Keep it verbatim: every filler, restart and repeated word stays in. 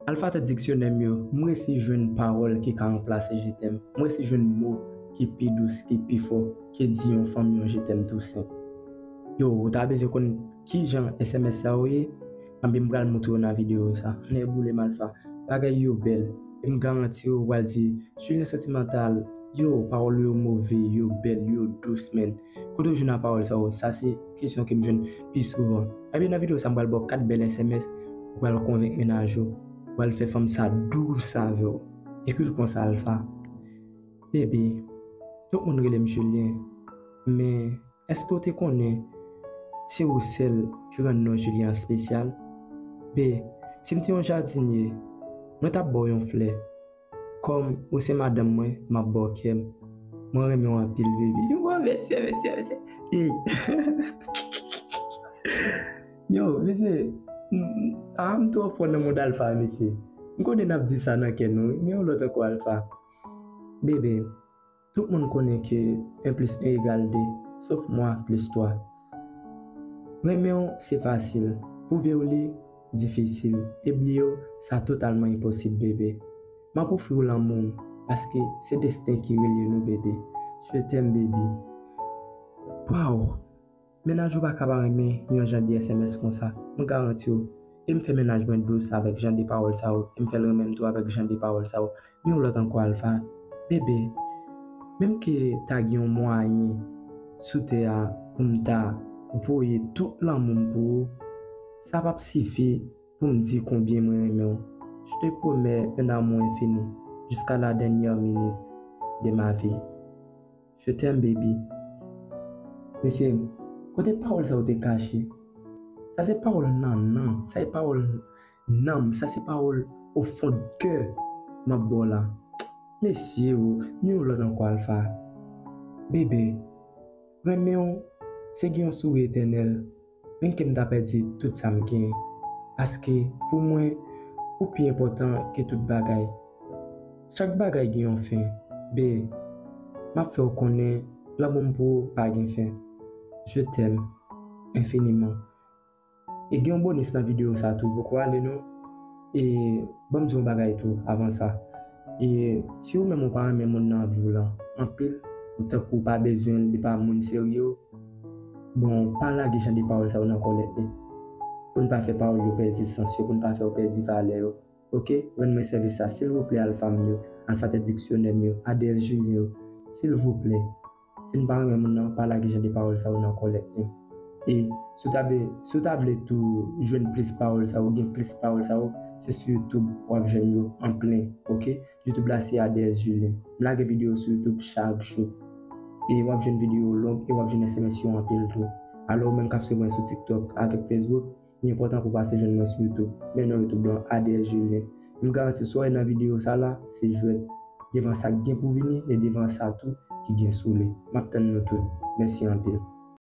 Alfa tèt diksyonè m yo, m resi jwenn pawòl ki ka ranplase je t'aime. M resi jwenn mo ki pi dous, ki pi fò ke di yon fanm yon je t'aime tou senp. Yo, ou ta bezwen konn kijan S M S sa yo ye? Anben, m pral montre w nan videyo sa. Nèboule m Alfa. Bagay yo bèl. E m garanti w, ou pral di, Julien Sentimental, yo, pawòl yo move, yo bèl, yo dous, men. Kote w jwenn a pawòl sa yo? Sa se kesyon ke m jwenn pi souvan. Ebyen, nan videyo sa, m pral ba w kat bèl S M S, ou pral konvenk mennaj ou, ou pral fè fanm sa dous avè w. Ekri l konsa, Alfa. Bebe, tout moun rele m Julien, men èske w te konnen se ou sèl ki rann non Julien an espesyal? Be, si m te yon jadinye, mwen t ap ba w yon flè. Kòm ou se madanm mwen, m ap ba w kè m. Mwen renmen w anpil, bebe. Yo, mesye, mesye, mesye. Ey. Yo, mesye, m, m, a, m twò fò nan mond Alfa, mesye. M konnen n ap di sa nan kè nou, wi, men yon lòt ankò, Alfa. Bebe, tout moun konnen ke un plus un égale deux, sof mwa plis twa. Renmen w, se fasil. Pwouve w li, difisil. E bliye w, sa totalman enposib, bebe. M ap ofri w lanmou m, paske se desten ki relye nou, bebe. Je t'aime, baby. Waw! Mennaj ou pa ka pa renmen yon jan de S M S konsa. M garanti w. E m fè mennaj mwen dous avèk jan de pawòl sa yo. E m fè l renmen m tou avèk jan de pawòl sa yo. Men yon lòt ankò, Alfa. Bebe, menm ke ta gen yon mwayen sou tè a pou m ta voye tout lanmou m pou ou, sa p ap sifi pou m di konbyen mwen renmen w. Je te promets un amour infini jusqu'à la dernière minute de ma vie. Je t'aime, baby. Mesye, kote pawòl sa yo te kache? Sa se pawòl nan nanm, sa se pawòl nanm, sa se pawòl au fond de cœur m ap ba w la. Mesye o, nou yon lòt ankò, Alfa. Bebe, renmen w, se gen yon souri etènèl, menm ke m ta pèdi tout sa m genyen. Paske, pou mwen, ou pi enpòtan ke tout bagay. Chak bagay gen yon fen. Be, m ap fè w konnen, lanmou m pou ou pa gen fen. Je t'aime infiniment. E gen yon bonis nan videyo sa tou, poko ale non. E ban m di yon bagay tou avan sa. E si ou menm ou pa renmen moun nan vi w lan anpil, ou tankou ou pa bezwen l, li pa moun serye w, bon, pa lage jan de pawòl sa yo nan kòlèt li. Pou n pa fè pawòl yo pèdi sans yo, pou n pa fè yo pèdi valè yo. Oke, rann mwen sèvis sa, silvouplè, Alfa m yo, Alfa tèt diksyonè m yo, A D L Julien yo, silvouplè. Si n pa renmen moun nan, pa lage jan de pawòl sa yo nan kòlèt li. E si w ta vle, si w ta vle tou jwenn plis pawòl sa yo, gen plis pawòl sa yo, se sou YouTube w ap jwenn yo an plen, oke? YouTube la se A D S Julien. M lage videyo sou YouTube chak jou. E w ap jwenn videyo long e w ap jwenn S M S yo anpil tou. Alò, ou menm k ap swiv mwen sou TikTok avèk Facebook, li enpòtan pou w pase jwenn mwen sou YouTube. Men non YouTube lan, A D S Julien. M garanti si w wè nan videyo sa la, se jwèt. Devan sa k gen pou vini, e devan sa tou ki gen sou li. M ap tann nou tout. Mèsi anpil.